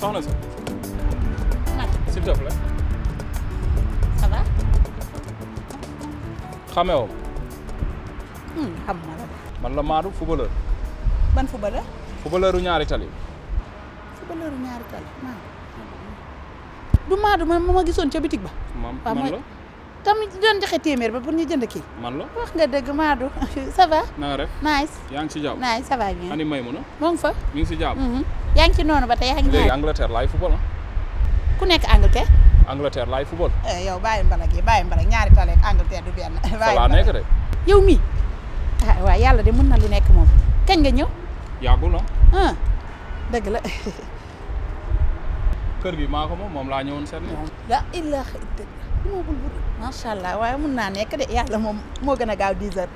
soxna si. s'il te plaît. ça va. xamee woo. xam ma la. man la Madou footballeur. ban footballeur. footballeuru ñaari tali. footballeuru ñaari tali Madou. du Madou ma gisoon ca bitig ba. man la. tamit doon joxe téeméer ba pour ñu jënd kii. man la. wax nga dëgg Madou ça va. na nga def. nice. yaa ngi si jàmm. nice ça va bien. ani Maymuna. moo ngi fa. mi ngi si jàmm. yaa ngi ci noonu ba tey yaa ngi léegi Angleterre laay football ku nekk Angleterre. Angleterre laay football. yow bàyyi mbalag yi bàyyi mbalag ñaari tali ak Angleterre du benn. fa laa nekk de. yow mii ah waaw yàlla de mën na lu nekk moom kañ nga ñëw. yàggul ah dëgg la. kër gi maa ko moom laa ñëwoon seet ni. la ilaha illallah. macha allah waaye mun naa nekk de yàlla moom moo gën a gaaw 10 heures.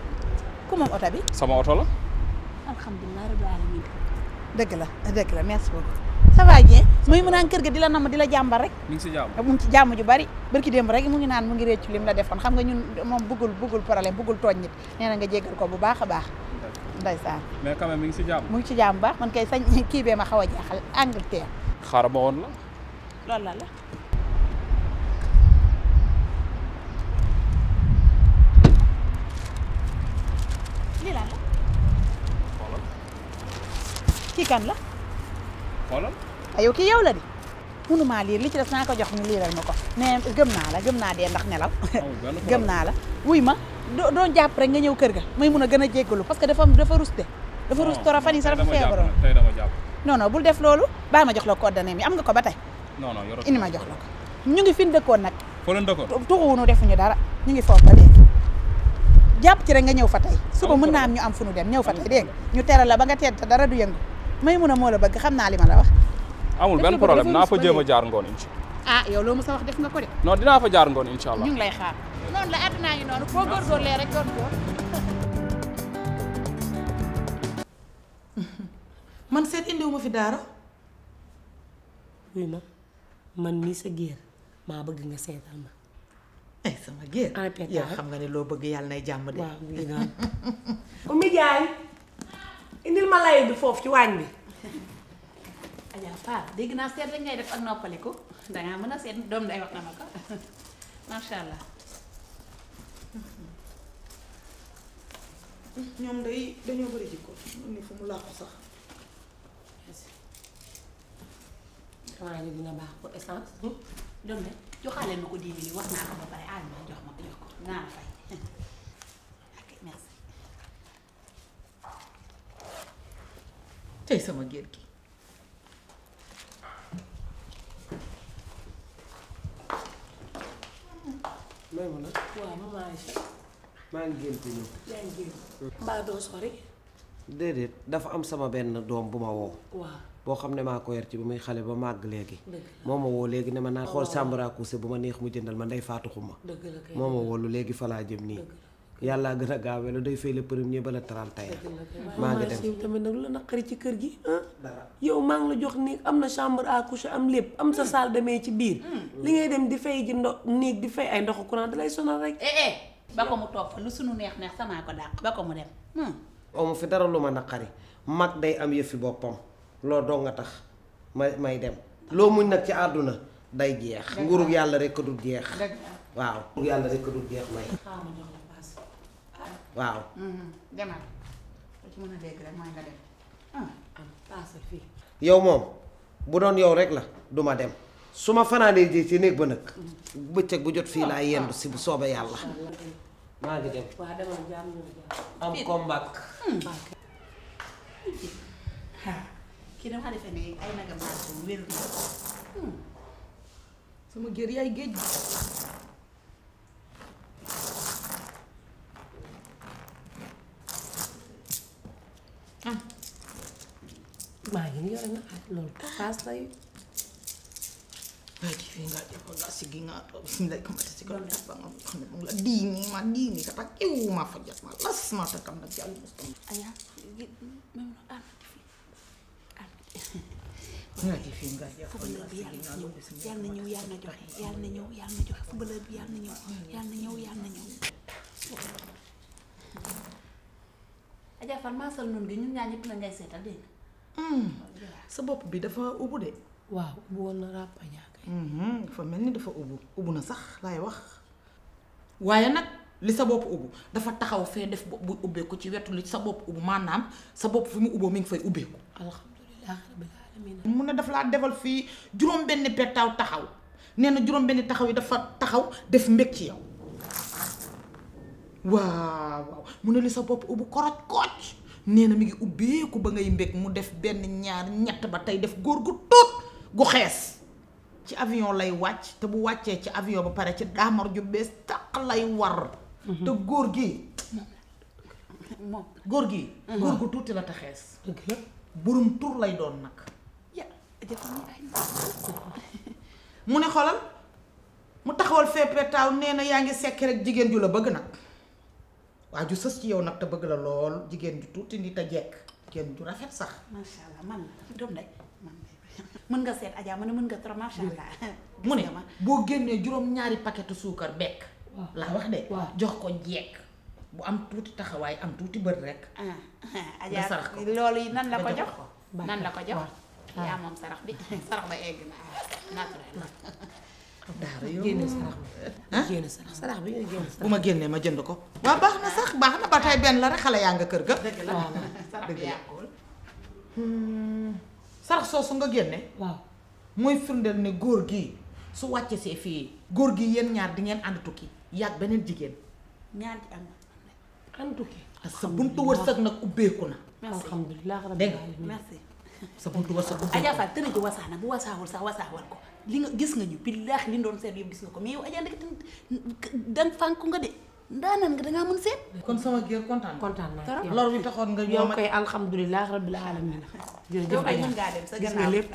ku moom oto bi. sama oto la. alhamdulilah rabbil alamin. dëgg la merci beaucoup. ça va bien muy mu naan kër ga di la namm di la jàmbar rek. mi ngi si jàmm. mu ngi ci jàmm ju bari barki démb rek mu ngi naan mu ngi réccu lim la defoon xam nga ñun moom bëggul problème bëggul tooñ nit nee na nga jéggal ko bu baax a baax. ndeysaan. mais quand même mi ngi si jàmm. mu ngi ci jàmm baax man kay sañ kii bee ma xaw a jaaxal Angleterre. xaaral ma woon la. loolu la. lii lan la. xoolal. kii kan la. xoolal. yow kii yow la di. mënumaa liir li ci des naa ko jox ñu liiral ma ko mais gëm naa dee ndax nelaw. gëm naa la wuy ma doon jàpp rek nga ñëw kër ga may mun a gën a jéggalu parce que dafa rus de. dafa rus toro fan yi sax dafa feebaroon. tey dama jàpp. non bul def loolu baa ma jox la coordonnées mi am nga ko ba tey. non yoroo indi ma jox la ko. ñu ngi fi dëkkoon nag. foo leen dëkkoon. tuxuwunu defuñu dara ñu ngi foofu ba léegi. jàpp ci rek nga ñëw fa tey. suba mën naa am ñu am fu nu dem ñëw fa tey dégg ñu teral la ba nga tedd te dara du yëngu may mun a moo la bëgg xam naa li ma la wax. amul benn problème naa fa jéem a jaar ngoon incha yow loo mës a wax def nga ko de. non dinaa fa jaar ngoon incha allah. ñu ngi lay xaar. noonu la àdduna ngi noonu boo góorgóorlee rek doon góor. man seet indiwuma fi daara. wuy ma man mii sa géer maa bëgg nga seetal ma. ay sama géer. yow xam nga ne loo bëgg yàlla nay jàmm de. waaw lii daal. Oumy Diagne indil ma lay bi foofu ci waañ bi. Adja Fall dégg naa seet rek ngay def ak noppaliku dangaa mën a seet doom day wax na ma ko macha allah. ñoom day dañoo bëri jikko ni fu mu làqu sax. xanaa ni dina baax pour essence. doom de joxaale ma ko 10 000 wax naa ko ba pare aal ma jox ko naa la fay ok merci. tey sama géer gi. may ma nag. waaw maman Aïcha. maa ngi génn ñëw. yaa ngi génn. mbaa doo sori. déedéet dafa am sama benn doom bu ma woo. waaw. boo xam ne maa ko yar ci bi muy xale ba màgg léegi. moo ma woo léegi ne ma naa xool chambre à coucher bu ma neex mu jëndal ma ndey faatu xuma. dëgg la kay moo ma woo lu léegi fa laa jëm nii. yàllaa gën a gaawee la day fay le premier ba la 31. maa ngi dem yow tamit nag lu la naqari ci kër gi yow maa ngi la jox néeg am na chambre à coucher am lépp am sa salle de bain ci biir. li ngay dem di fay ji néeg di fay ay ndoxu courant da lay sonal rek. ba ko mu toog fa lu sunu neex sama ko dàq ba ko mu dem. amu fi dara lu ma naqari mag day am yëfi boppam loolu doo nga tax may dem loo muñ nag ci àdduna day jeex. nguurug yàlla rek a dul jeex. waaw nguurug yàlla rek a dul jeex may. waaw. demal lu ci mën a dégg rek mooy nga dem. am paasal fii. yow moom bu doon yow rek la duma dem su ma fanaanee ji ci néeg ba nag bëccëg bu jot fii laa yendu si bu soobee yàlla. maa ngi dem. waaw demal jàmm am combat. kii dama defe ne ay nagam bu wér na. sama géer yaay géej gi. maa ngi nii yore na loolu paas lay. waaye ci fii nga jàpp nga sigi nga toog si lay commencé si kaw ba nga xam ne moom la diini ka tak iw ma fa jat ma las ma ta kam nag yàlla mustam. Aya même nga ci fii nga jàpp footballeur bi yàlla na ñëw yàlla na joxe yàlla na ñëw yàlla na joxe footballeur bi yàlla na ñëw yàlla na ñëw yàlla na ñëw. Adja Fall maasal noonu gi ñun ñaar ñëpp la ngay seetal dégg nga. sa bopp bi dafa ubbu de. waaw ubbi woon na ràpp Adja kay. dafa mel ni dafa ubbu na sax laay wax waaye nag li sa bopp ubbu dafa taxaw fee def bopp buy ubbeeku ci wetu li sa bopp ubbu maanaam sa bopp fi mu ubboo mi ngi fay ubbeeku. alhamdulilah rabbil alamin. mu ne daf laa defal fii juróom-benni pettaaw taxaw nee na juróom-benni taxaw yi dafa taxaw def mbég ci yow waaw mu ne li sa bopp ubbu koroj kooj nee na mi ngi ubbeeku ba ngay mbég mu def benn ñaar ñett ba tey def góor gu tuut gu xees ci avion lay wàcc te bu wàccee ci avion ba pare ci daamar ju bees taq lay war te góor gi moom góor gi góor gu tuuti la te xees dëgg la. burum tur lay doon nag. ya mu ne xolal mu taxawal feppee taaw nee na yaa ngi sekk rek jigéen ju la bëgg nag waa ju sës ci yow nag te bëgg la lool jigéen ju tuuti ni te jekk jigéen ju rafet sax. macha allah man la doom day man mën nga seet Adja ma ne mën nga trop macha allah. mu ne boo génnee juróom-ñaari paquetu suukar bekk. waaw laa wax de. waaw jox ko jekk bu am tuuti taxawaay am tuuti bët rek. Adja sarax ko. loolu yi nan la ko nga jox. jox ko. nan la ko jox. yaa moom sarax bi sarax ba egg na naturel. daara yow génne sarax bi. génne sarax bi nga génne bu sarax. ma génnee ma jënd ko. waaw baax na sax baax na ba tey benn la rek xale yaa nga kër ga. dëgg la waaw sarax bi yàqul. sarax soosu nga génne. waaw. mooy firndeel ne góor gi su wàcce see fii góor gi yéen ñaar di ngeen ànd tukki yàgg beneen jigéen. ñaar ji am na. an tukki. sa buntu wërsëg nag ubbeeku na. merci alhamdulilah rabbil dégg nga. alamin. merci. sa buntu wërsëg ubbeeku Adja na. Fall tënk ji wasaa na bu wasaawul sax wasaawal ko li nga gis nga ñu billaahi li doon seet yëpp gis nga ko mais yow Adja ndek dang fànku nga de ndaanaan nga dangaa mën seet. kon sama géer kontaan. kontaan naa ci yow. lor bi taxoon nga yow ñëw ma. koy alhamdulilah rabbil alamin. jërëjëf yow kay Adja mën ngaa dem sa gis nga gannaaw lépp.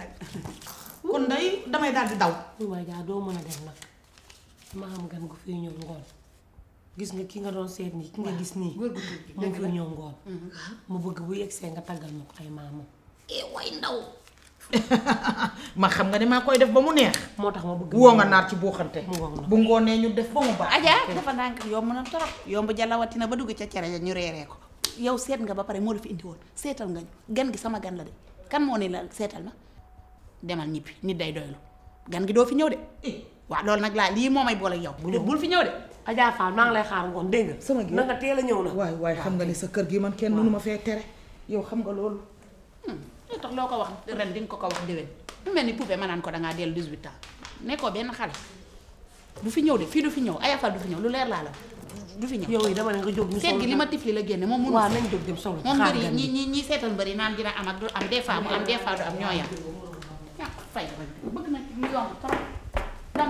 kon day damay daal di daw. waaye daa doo mën a dem nag ma am gan gu fiy ñëw ngoon gis nga ki nga doon seet nii ki nga gis nii góor gu tuuti. mu fiy ñëw ngoon mu bëgg bu yegsee nga taggal ma ko ay maamam way ndaw. ma xam nga ne maa koy def ba mu neex. moo tax ma bëgg woo nga naar ci buuxante. mu ngoog na. bu ngoonee ñu def ba mu baax. Adja dafa ndànk yomb na torop yomb jalawatina ba dugg ca cere ja ñu reeree ko yow seet nga ba pare moo la fi indi woon seetal nga ñu gan gi sama gan la de kan moo ne la seetal ma demal ñibbi nit day doylu gan gi doo fi ñëw de waaw loolu nag laa lii moo may boole ak yow bul fi ñëw de. Adja Fall maa ngi lay xaar ngoon dégg nga sama gi na nga teel a ñëw na waay waay xam nga ni sa kër gi man kenn mënu ma fee tere. yow xam nga loolu. loo tax loo ko wax ren di nga ko wax déwén mu mel ni poupée ma naan ko dangaa dellu 18 ans nekkoo benn xale du fi ñëw de fii du fi ñëw Adja Fall du fi ñëw lu leer laa la du fi ñëw yow yi dama ne nga jóg ñu seet gi li ma tifli la génne moom mënu waaw nañ jóg dem solo moom xaar mbëri gan gi. ñi seetal mbëri naan dina am ak du am des fois mu am des fois du am ñoo yam fay bëgg na ñu yomb trop